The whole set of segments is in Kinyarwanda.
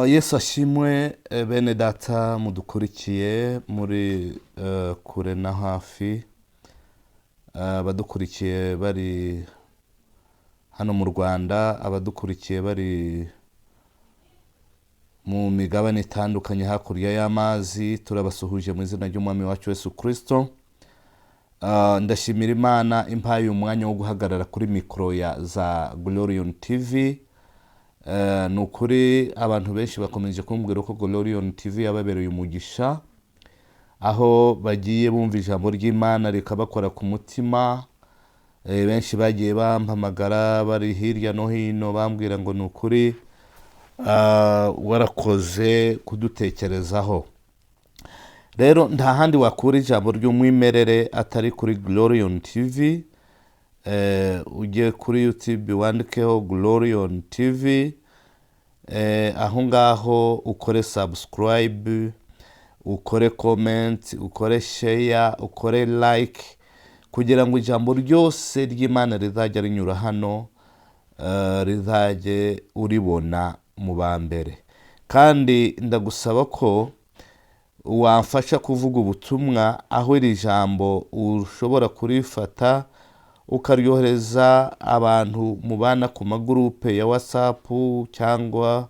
Yesu ashimwe. Bene data mudukurikiye muri kure na hafi, abadukurikiye bari hano mu Rwanda, abadukurikiye bari mu migabane itandukanye hakurya y'amazi, turabasuhuje mu izina ry'Umwami wacu Yesu Kirisito. Ndashimira Imana impaye umwanya wo guhagarara kuri mikoro ya za Glorion TV. Ni ukuri abantu benshi bakomeje kumbwira ko Glorion TV yababereye umugisha, aho bagiye bumva ijambo ry'Imana rikabakora ku mutima. Benshi bagiye bampamagara bari hirya no hino, bambwira ngo ni ukuri warakoze kudutekerezaho. Rero nta handi wakura ijambo ry'umwimerere atari kuri Glorion TV. Ujye kuri YouTube wandikeho Glorion TV, aho ngaho ukore subscribe, ukore comment, ukore share, ukore like, kugira ngo ijambo ryose ry'Imana rizajya rinyura hano rizajye uribona mu ba mbere. Kandi ndagusaba ko wamfasha kuvuga ubutumwa, aho iri jambo ushobora kurifata ukaryohereza abantu mubana ku magurupe ya WhatsApp cyangwa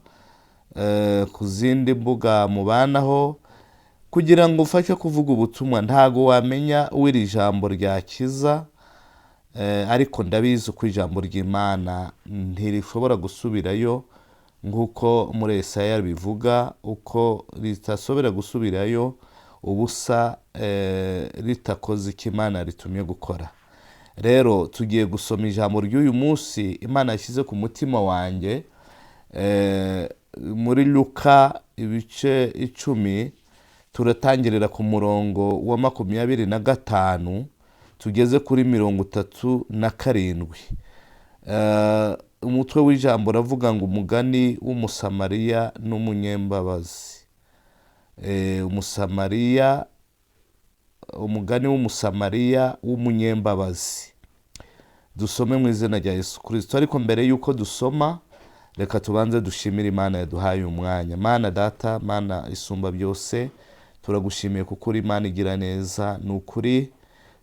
ku zindi mbuga mubanaho, kugira ngo ufashe kuvuga ubutumwa. Ntago wamenya uwo iri jambo ryakiza, ariko ndabizi ko ijambo ry'Imana ntirishobora gusubirayo, nk'uko muri Esaya bivuga uko ritasubira gusubirayo ubusa ritakoze icyo Imana ritumye gukora. Rero tugiye gusoma ijambo ry'uyu munsi Imana yashyize ku mutima wanjye, muri Luka ibice 10, turatangirira ku murongo wa 25 tugeze kuri 37. Umutwe w'ijambo uravuga ngo umugani w'Umusamariya n'umunyembabazi. Umusamariya, umugani w'Umusamariya w'umunyembabazi. Dusome mu izina rya Yesu Kirisito. Ariko mbere y'uko dusoma, reka tubanze dushimire Imana yaduhaye umwanya. Mana Data, Mana isumba byose, turagushimiye kuko uri Imana igira neza. Ni ukuri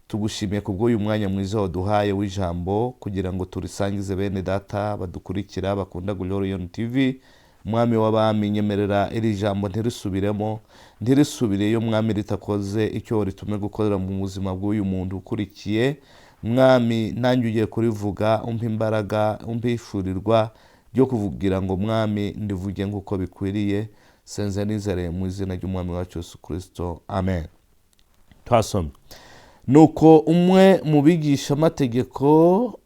tugushimiye kubw'uyu mwanya mwiza waduhaye w'ijambo, kugira ngo turisangize bene data badukurikira, bakunda Glorion TV. Mwami w'abami, nyemerera iri jambo ntirisubiremo, ntirisubireyo Mwami ritakoze icyo ritume gukorera mu buzima bw'uyu muntu ukurikiye. Mwami, nanjye ugiye kurivuga, umpe imbaraga, umpe ishurirwa ryo kuvugira ngo Mwami ndivuge nk'uko bikwiriye. Senze nizereye mu izina ry'Umwami wacu Yesu Kirisito, amen. Twasomye: Nuko umwe mu bigishamategeko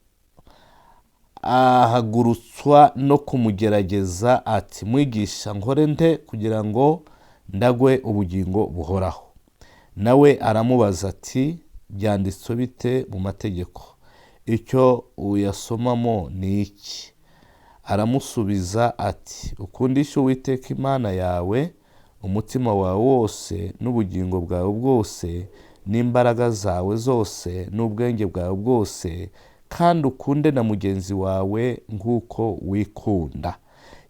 ahagurutswa no kumugerageza ati: "Mwigisha, nkore nte kugira ngo ndagwe ubugingo buhoraho?" Nawe aramubaza ati: "Byanditswe bite mu mategeko? Icyo uyasomamo ni iki?" Aramusubiza ati: "Ukundishe Uwiteka Imana yawe umutima wawe wose n'ubugingo bwawe bwose n'imbaraga zawe zose n'ubwenge bwawe bwose, kandi ukunde na mugenzi wawe nk'uko wikunda."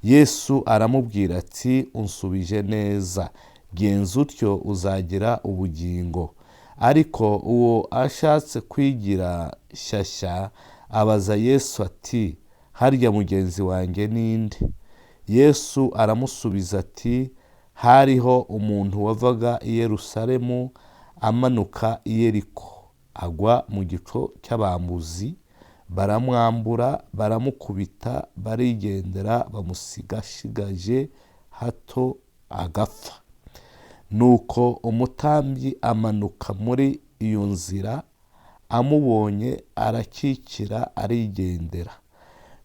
Yesu aramubwira ati: "Unsubije neza, genza utyo uzagira ubugingo." Ariko uwo ashatse kwigira shyashya abaza Yesu ati: "Harya mugenzi wanjye ninde?" Yesu aramusubiza ati: "Hariho umuntu wavaga i Yerusalemu amanuka i Yeriko, agwa mu gico cy'abambuzi, baramwambura, baramukubita, barigendera, bamusiga ashigaje hato agapfa. Nuko umutambyi amanuka muri iyo nzira, amubonye arakikira arigendera.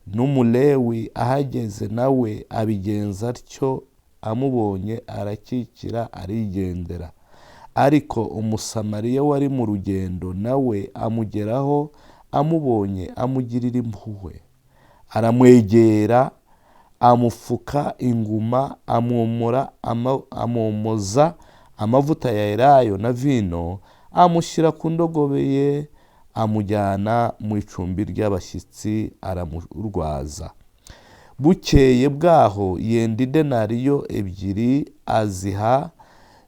N'Umulewi ahageze nawe abigenza atyo, amubonye arakikira arigendera. Ariko Umusamariya wari mu rugendo nawe amugeraho, amubonye amugirira impuhwe, aramwegera, amupfuka inguma, amwomora amwomoza amavuta ya elayo na vino, amushyira ku ndogobe ye, amujyana mu icumbi ry'abashyitsi, aramurwaza." Bukeye bwaho yenda idenariyo 2 aziha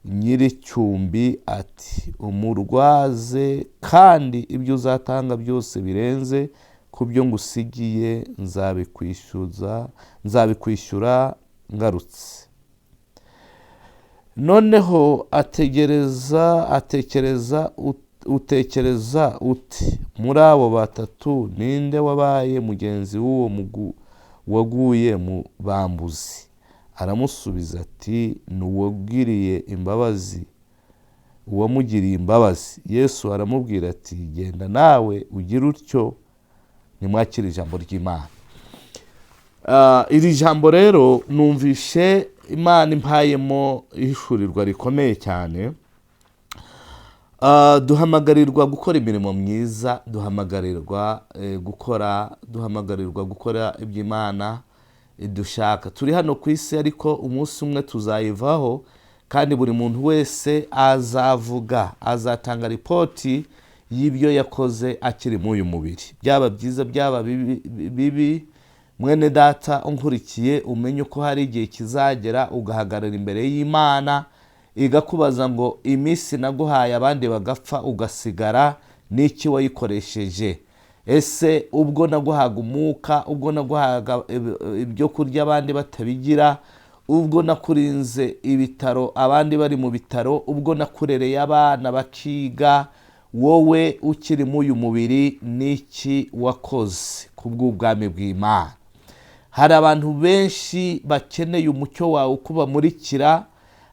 nyir'icyumbi ati: "Umurwaze, kandi ibyo uzatanga byose birenze ku byo ngusigiye nzabikwishyura ngarutse." Noneho ategereza atekereza utekereza uti: muri abo batatu ninde wabaye mugenzi w'uwo waguye mu bambuzi? Aramusubiza ati: "Ni uwagiriye imbabazi, uwamugiriye imbabazi." Yesu aramubwira ati: "Genda nawe ugire utyo." Nimwakire ijambo ry'Imana. Iri jambo rero numvishe Imana impayemo ihishurirwa rikomeye cyane. Duhamagarirwa gukora imirimo myiza, duhamagarirwa gukora iby'Imana idushaka. Turi hano ku isi, ariko umunsi umwe tuzayivaho, kandi buri muntu wese azavuga, azatanga ripoti y'ibyo yakoze akiri muri uyu mubiri, byaba byiza, byaba bibi. Mwene data unkurikiye, umenye ko hari igihe kizagera ugahagarara imbere y'Imana, igakubaza ngo: "Iminsi naguhaye abandi bagapfa ugasigara, n'iki wayikoresheje? Ese ubwo naguhaga umwuka, ubwo naguhaga ibyo kurya abandi batabigira, ubwo nakurinze ibitaro abandi bari mu bitaro, ubwo nakurereye abana bakiga, wowe ukiri muri uyu mubiri, n'iki wakoze ku bw'ubwami bw'Imana?" Hari abantu benshi bakeneye umucyo wawe uko ubamurikira.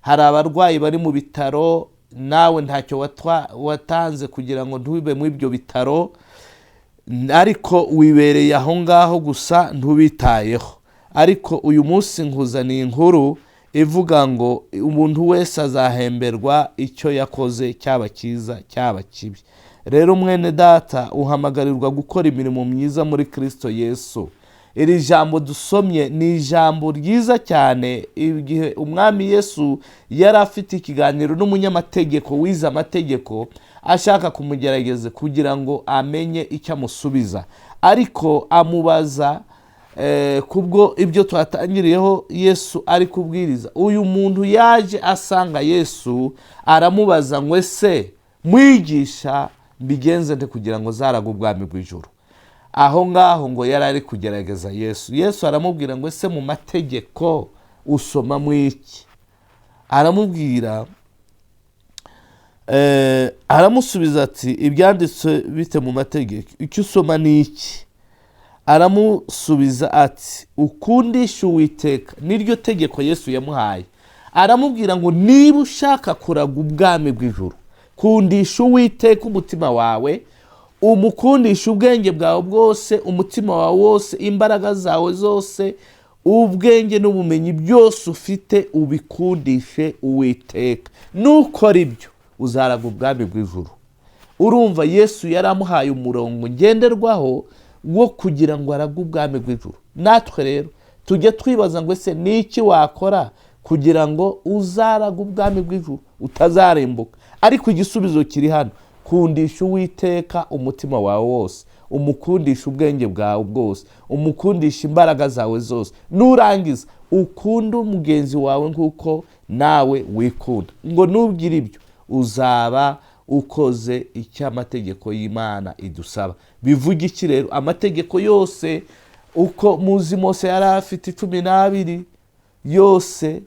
Hari abarwayi bari mu bitaro, nawe ntacyo watanze kugira ngo ntube muri ibyo bitaro, ariko wibereye aho ngaho gusa, ntubitayeho. Ariko uyu munsi nkuzaniye inkuru ivuga ngo umuntu wese azahemberwa icyo yakoze, cyaba cyiza, cyaba kibi. Rero mwene data, uhamagarirwa gukora imirimo myiza muri Kristo Yesu. Iri jambo dusomye ni ijambo ryiza cyane. Igihe umwami Yesu yari afite ikiganiro n'umunyamategeko wize amategeko, ashaka kumugerageza kugira ngo amenye icyo amusubiza, ariko amubaza kubwo ibyo twatangiriyeho Yesu ari kubwiriza. Uyu muntu yaje asanga Yesu, aramubaza ngo: "Ese mwigisha, mbigenze nte kugira ngo zarage ubwami bw'ijuru?" Aho ngaho ngo yari ari kugerageza Yesu. Yesu aramubwira ngo: "Ese mu mategeko usoma mu iki?" Aramubwira, aramusubiza ati: "Ibyanditswe bite mu mategeko? Icyo usoma ni iki?" Aramusubiza ati: "Ukundisha Uwiteka." Niryo tegeko Yesu yamuhaye. Aramubwira ngo: "Niba ushaka kuraga ubwami bw'ijuru, kundisha Uwiteka umutima wawe, umukundisha ubwenge bwawe bwose, umutima wawe wose, imbaraga zawe zose, ubwenge n'ubumenyi byose ufite, ubikundishe Uwiteka. Nukora ibyo uzaraga ubwami bw'ijuru." Urumva Yesu yari amuhaye umurongo ngenderwaho wo kugira ngo arage ubwami bw'ijuru. Natwe rero tujye twibaza ngo: ese ni iki wakora kugira ngo uzarage ubwami bw'ijuru, utazarembuka? Ariko igisubizo kiri hano: kundisha Uwiteka umutima wawe wose, umukundisha ubwenge bwawe bwose, umukundisha imbaraga zawe zose, nurangiza ukunde umugenzi wawe nk'uko nawe wikunda. Ngo nubwire ibyo, uzaba ukoze icyo amategeko y'Imana idusaba. Bivuga iki rero? Amategeko yose, uko muzi Mose yari afite 12, yose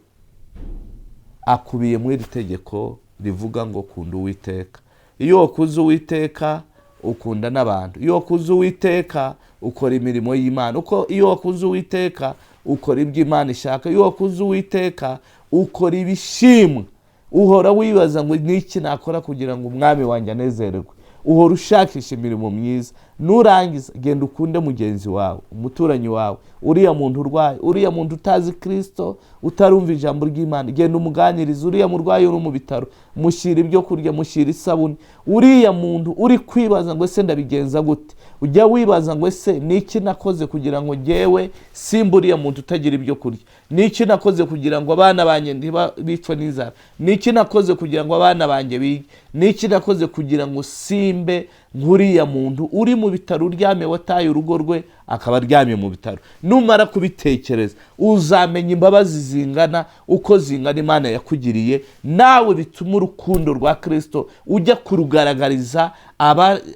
akubiye muri iri tegeko rivuga ngo: "Kunda Uwiteka." Iyo wakuze Uwiteka, ukunda n'abantu. Iyo wakuze Uwiteka, ukora imirimo y'Imana. Uko iyo wakuze Uwiteka, ukora ibyo Imana ishaka. Iyo wakuze Uwiteka, ukora ibishimwa. Uhora wibaza ngo: "Niki nakora kugira ngo umwami wanjye anezererwe?" Uhora ushakisha imirimo myiza. Nurangiza genda ukunde mugenzi wawe, umuturanyi wawe, uriya muntu urwaye, uriya muntu utazi Kirisito, utarumva ijambo ry'Imana, genda umuganirize. Uriya murwayi uri mu bitaro, mushyira ibyo kurya, mushyira isabune. Uriya muntu uri kwibaza ngo: "Ese ndabigenza gute?" Ujya wibaza ngo: "Ese niki nakoze kugira ngo ngewe simba uriya muntu utagira ibyo kurya? Niki nakoze kugira ngo abana banjye ntibicwe n'inzara? Niki nakoze kugira ngo abana banjye bige? Niki nakoze kugira ngo simbe Nk'uriya muntu uri mu bitaro uryamye, wataye urugo rwe, akaba aryamye mu bitaro. Numara kubitekereza, uzamenya imbabazi zingana uko zingana Imana yakugiriye, nawe bituma urukundo rwa Kirisito ujya kurugaragariza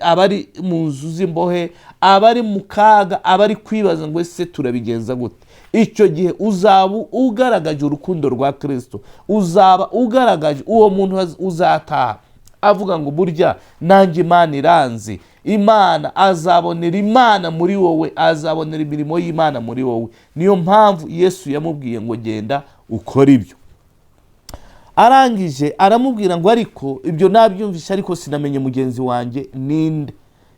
abari mu nzu z'imbohe, abari mu kaga, abari kwibaza ngo: "Ese turabigenza gute?" Icyo gihe uzaba ugaragaje urukundo rwa Kirisito, uzaba ugaragaje uwo muntu uzataha avuga ngo: "Burya nanjye Imana iranzi." Imana azabonera Imana muri wowe, azabonera imirimo y'Imana muri wowe. Niyo mpamvu Yesu yamubwiye ngo: "Genda ukore ibyo." Arangije aramubwira ngo: "Ariko ibyo nabyumvishe, ariko sinamenye mugenzi wanjye ninde."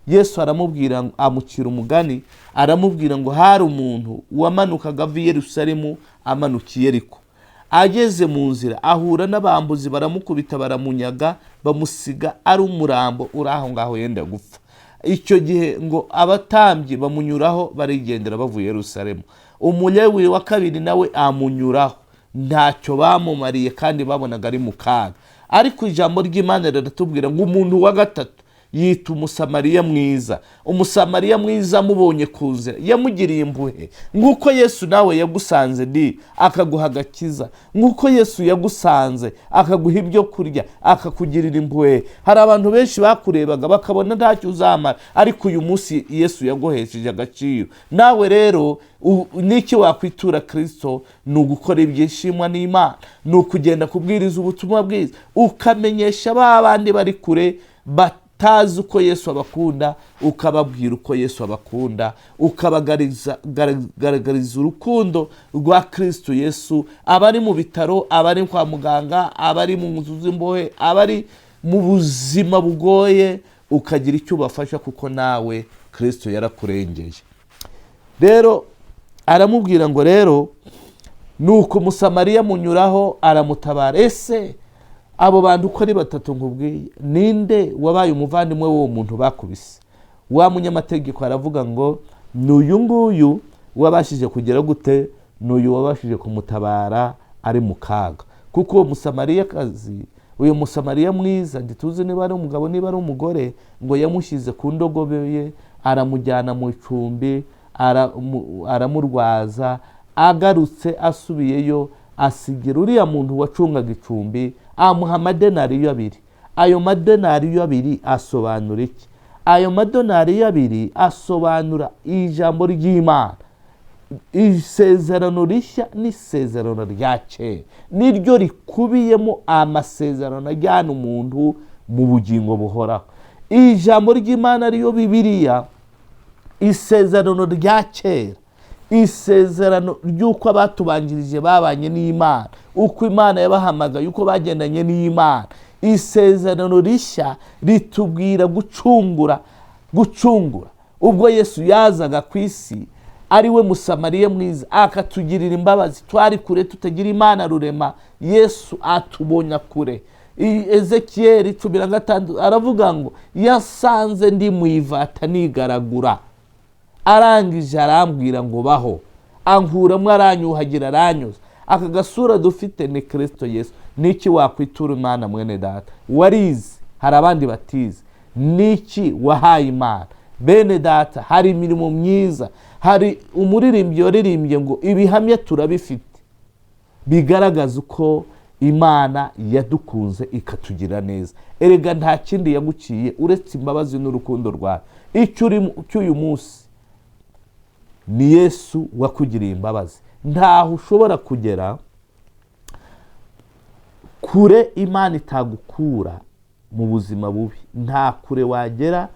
Yesu aramubwira, amucira umugani, aramubwira ngo hari umuntu wamanukaga ava i Yerusalemu amanuka i Yeriko. Ageze mu nzira ahura n'abambuzi, baramukubita, baramunyaga, bamusiga ari umurambo uri aho ngaho yenda gupfa. Icyo gihe ngo abatambyi bamunyuraho barigendera bavuye Yerusalemu. Umulewi wa kabiri nawe amunyuraho, ntacyo bamumariye kandi babonaga ari mu kaga. Ariko ijambo ry'Imana riratubwira ngo umuntu wa gatatu yita Umusamariya mwiza. Umusamariya mwiza amubonye ku nzira yamugiriye impuhwe, nk'uko Yesu nawe yagusanze ni akaguha agakiza, nk'uko Yesu yagusanze akaguha ibyo kurya, akakugirira impuhwe. Hari abantu benshi bakurebaga bakabona ntacyo uzamara, ariko uyu munsi Yesu yaguhesheje agaciro. Nawe rero n'iki wakwitura Kirisito? Ni ugukora ibyishimwa n'Imana, ni ukugenda kubwiriza ubutumwa bwiza, ukamenyesha ba bandi bari kure batazi uko Yesu abakunda, ukababwira uko Yesu abakunda, ukabagaragariza urukundo rwa Kirisito Yesu. Abari mu bitaro, abari kwa muganga, abari mu nzu z'imbohe, abari mu buzima bugoye, ukagira icyo ubafasha, kuko nawe Kirisito yarakurengeye. Rero aramubwira ngo rero nuko Umusamariya munyuraho aramutabara. Ese abo bantu uko ari batatu nkubwiye, ninde wabaye umuvandimwe w'uwo muntu bakubise? Wa munyamategeko aravuga ngo ni uyu nguyu wabashije kugera gute, ni uyu wabashije kumutabara ari mu kaga. Kuko uwo Musamariyakazi, uyu Musamariya mwiza, ntituzi niba ari umugabo niba ari umugore, ngo yamushyize ku ndogobe ye, aramujyana mu icumbi, aramurwaza. Agarutse asubiyeyo, asigira uriya muntu wacungaga icumbi, amuha amadenariyo 2. Ayo madenariyo 2 asobanura iki? Ayo madenariyo 2 asobanura ijambo ry'Imana, isezerano rishya n'isezerano rya kera, niryo rikubiyemo amasezerano ajyana umuntu mu bugingo buhoraho. Ijambo ry'Imana ariyo Bibiliya, isezerano rya kera, isezerano ry'uko abatubanjirije babanye n'Imana, uko Imana yabahamagaye, uko bagendanye n'Imana. Isezerano rishya ritubwira gucungura, gucungura ubwo Yesu yazaga ku isi ari we Musamariya mwiza, akatugirira imbabazi. Twari kure, tutagira Imana rurema, Yesu atubonya kure. Ezekiyeli 16 aravuga ngo yasanze ndi mu ivata nigaragura, arangije arambwira ngo baho, ankuramo, aranyuhagira, aranyoza. Aka gasura dufite ni Kirisito Yesu. Niki wakwitura Imana, mwene data warize? Hari abandi batize. Niki wahaye Imana, bene data? Hari imirimo myiza. Hari umuririmbyi waririmbye ngo ibihamya turabifite bigaragaza uko Imana yadukunze ikatugira neza. Erega nta kindi yaguciye uretse imbabazi n'urukundo rwawe. Icyo uri cy'uyu munsi ni Yesu wakugiriye imbabazi. Ntaho ushobora kugera kure Imana itagukura mu buzima bubi. Nta kure wagera.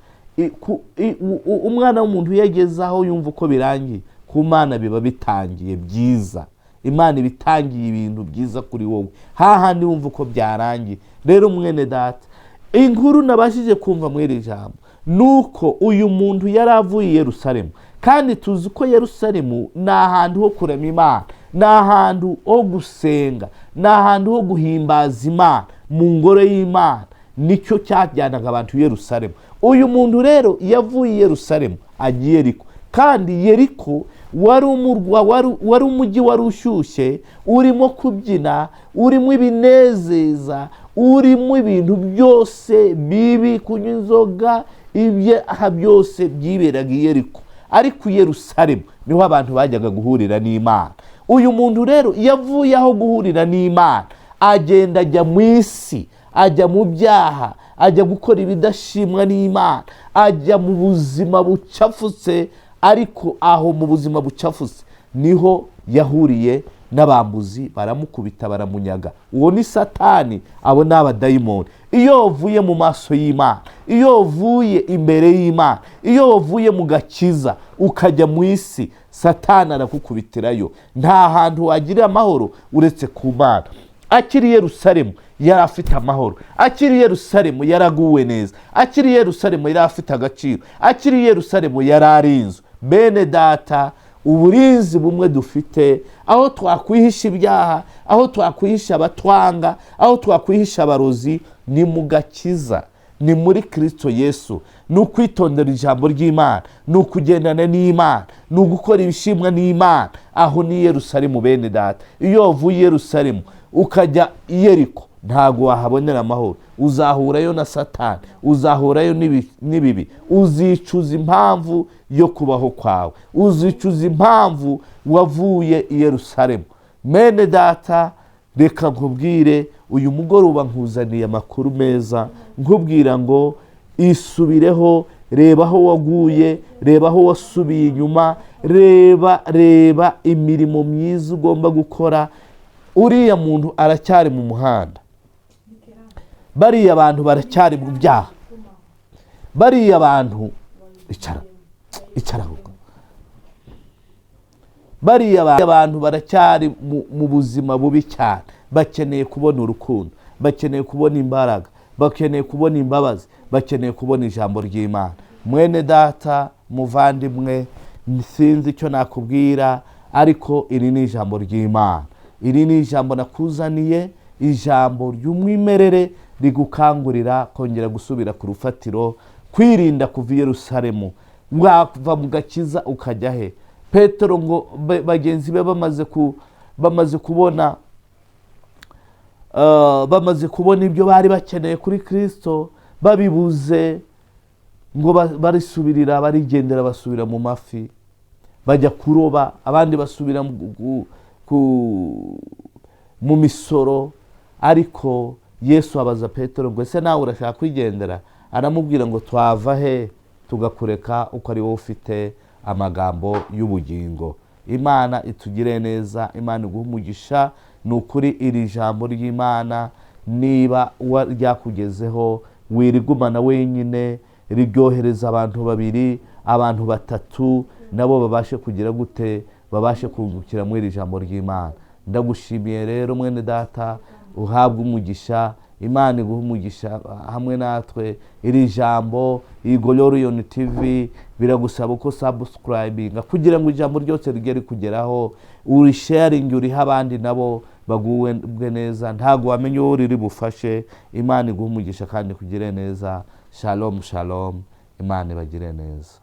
Umwana w'umuntu iyo ageze aho yumva uko birangiye, ku Mana biba bitangiye byiza. Imana iba itangiye ibintu byiza kuri wowe hahandi wumva uko byarangiye. Rero mwene data, inkuru nabashije kumva muri iri jambo ni uko uyu muntu yari avuye i Yerusalemu, kandi tuzi ko Yerusalemu ni ahantu ho kurema Imana, ni ahantu ho gusenga, ni ahantu ho guhimbaza Imana mu ngoro y'Imana. Nicyo cyajyanaga abantu i Yerusalemu. Uyu muntu rero yavuye i Yerusalemu agiye Yeriko, kandi Yeriko wari umurwa, wari umujyi wari ushyushye, urimo kubyina, urimo ibinezeza, urimo ibintu byose bibi, kunywa inzoga. Ibyaha byose byiberaga i Yeriko, ariko i Yerusalemu niho abantu bajyaga guhurira n'Imana. Uyu muntu rero yavuye aho guhurira n'Imana, agenda ajya mu isi, ajya mu byaha, ajya gukora ibidashimwa n'Imana, ajya mu buzima bucafutse. Ariko aho mu buzima bucafutse niho yahuriye n'abambuzi, baramukubita, baramunyaga. Uwo ni Satani, abo ni abadayimoni. Iyo wavuye mu maso y'Imana, iyo wavuye imbere y'Imana, iyo wavuye mu gakiza ukajya mu isi, Satani arakukubitirayo. Nta hantu wagirira amahoro uretse ku Mana. Akiri i Yerusalemu yari afite amahoro, akiri i Yerusalemu yaraguwe neza, akiri i Yerusalemu yari afite agaciro, akiri i Yerusalemu yari arinzwe. Bene data, uburinzi bumwe dufite, aho twakwihisha ibyaha, aho twakwihisha abatwanga, aho twakwihisha abarozi, ni mu gakiza, ni muri Kirisito Yesu. Ni ukwitondera ijambo ry'Imana, ni ukugendana n'Imana, ni ugukora ibishimwa n'Imana. Aho ni i Yerusalemu. Bene data, iyo wavuye i Yerusalemu ukajya i Yeriko, ntabwo wahabonera amahoro. Uzahurayo na Satani, uzahurayo n'ibibi, uzicuza impamvu yo kubaho kwawe, uzicuza impamvu wavuye i Yerusalemu. Mene data, reka nkubwire, uyu mugoroba nkuzaniye amakuru meza, nkubwira ngo isubireho, reba aho waguye, reba aho wasubiye inyuma, reba imirimo myiza ugomba gukora. Uriya muntu aracyari mu muhanda, bariya bantu baracyari mu byaha, bariya bantu, icara, icara ahubwo. Bariya bantu baracyari mu buzima bubi cyane. Bakeneye kubona urukundo, bakeneye kubona imbaraga, bakeneye kubona imbabazi, bakeneye kubona ijambo ry'Imana. Mwene data, muvandimwe, sinzi icyo nakubwira, ariko iri ni ijambo ry'Imana. Iri ni ijambo nakuzaniye, ijambo ry'umwimerere rigukangurira kongera gusubira ku rufatiro, kwirinda kuva i Yerusalemu. Wava mu gakiza ukajya he? Petero ngo bagenzi be bamaze kubona ibyo bari bakeneye kuri Kristo babibuze, ngo barisubirira, barigendera, basubira mu mafi, bajya kuroba, abandi basubira mu misoro. Ariko Yesu abaza Petero ngo: "Ese nawe urashaka kwigendera?" Aramubwira ngo: "Twava he tugakureka, uko ari wowe ufite amagambo y'ubugingo?" Imana itugire neza, Imana iguhe umugisha. Ni ukuri, iri jambo ry'Imana niba ryakugezeho, wirigumana wenyine, riryohereza abantu babiri, abantu batatu, nabo babashe kugira gute? Babashe kungukira muri iri jambo ry'Imana. Ndagushimiye rero, mwene data, uhabwe umugisha. Imana iguhe umugisha hamwe natwe. Iri jambo, iyi Goloriyoni TV, biragusaba uko subscribinga kugira ngo ijambo ryose rijye rikugeraho, urisharinge, urihe abandi nabo baguwe neza. Ntabwo wamenya uwo riri bufashe. Imana iguhe umugisha kandi kugire neza. Shalom, shalom. Imana ibagire neza.